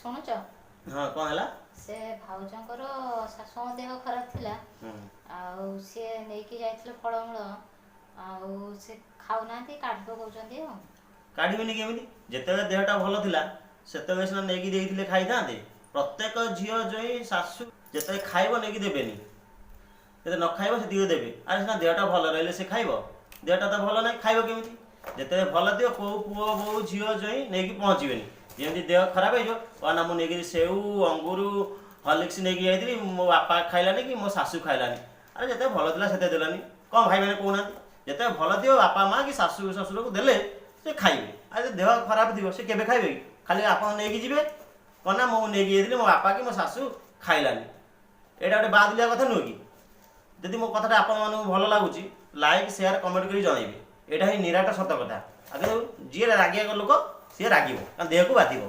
ଶୁଣୁଛ? ହଁ, କ'ଣ ହେଲା? ସେ ଭାଉଜଙ୍କର ଶାଶୁଙ୍କ ଦେହ ଖରାପ ଥିଲା। ଆଉ ସିଏ ନେଇକି ଯାଇଥିଲେ ଫଳମୂଳ, ଆଉ ସେ ଖାଉନାହାନ୍ତି, କାଢ଼ି ପକଉଛନ୍ତି। ଆଉ କାଢ଼ିବେନି କେମିତି? ଯେତେବେଳେ ଦେହଟା ଭଲ ଥିଲା, ସେତେବେଳେ ସିନା ନେଇକି ଦେଇଥିଲେ ଖାଇଥାନ୍ତେ। ପ୍ରତ୍ୟେକ ଝିଅ ଜୋଇଁ ଶାଶୁ ଯେତେବେଳେ ଖାଇବ ନେଇକି ଦେବେନି, ଯେତେ ନ ଖାଇବ ସେତିକି ଦେବେ। ଆରେ, ସିନା ଦେହଟା ଭଲ ରହିଲେ ସେ ଖାଇବ। ଦେହଟା ତ ଭଲ ନାହିଁ, ଖାଇବ କେମିତି? ଯେତେବେଳେ ଭଲ ଥିବ, କୋଉ ପୁଅ ବୋହୂ ଝିଅ ଜୋଇଁ ନେଇକି ପହଞ୍ଚିବେନି। ଯେମିତି ଦେହ ଖରାପ ହେଇଯିବ, କହ ନା ମୁଁ ନେଇକି ସେଉ, ଅଙ୍ଗୁରୁ, ହର୍ଲିକ୍ସ ନେଇକି ଯାଇଥିଲି, ମୋ ବାପା ଖାଇଲାନି କି ମୋ ଶାଶୁ ଖାଇଲାନି। ଆରେ, ଯେତେବେଳେ ଭଲ ଥିଲା ସେତେ ଦେଲାନି। କ'ଣ ଭାଇମାନେ କହୁନାହାନ୍ତି? ଯେତେବେଳେ ଭଲ ଥିବ, ବାପା ମା କି ଶାଶୁ ଶ୍ୱଶୁରକୁ ଦେଲେ ସେ ଖାଇବେ। ଆଉ ଯଦି ଦେହ ଖରାପ ଥିବ, ସେ କେବେ ଖାଇବେ କି? ଖାଲି ଆପଣ ନେଇକି ଯିବେ, କ'ଣ ନା ମୁଁ ନେଇକି ଯାଇଥିଲି, ମୋ ବାପା କି ମୋ ଶାଶୁ ଖାଇଲାନି। ଏଇଟା ଗୋଟେ ବାଦଲିଆ କଥା ନୁହେଁ କି? ଯଦି ମୋ କଥାଟା ଆପଣମାନଙ୍କୁ ଭଲ ଲାଗୁଛି, ଲାଇକ୍, ସେୟାର, କମେଣ୍ଟ କରି ଜଣାଇବେ। ଏଇଟା ହିଁ ନିରାଟ ସତ କଥା। ଆଉ କିନ୍ତୁ ଯିଏ ରାଗିବା ଲୋକ ସିଏ ରାଗିବ, କାରଣ ଦେହକୁ ବାଧିବ।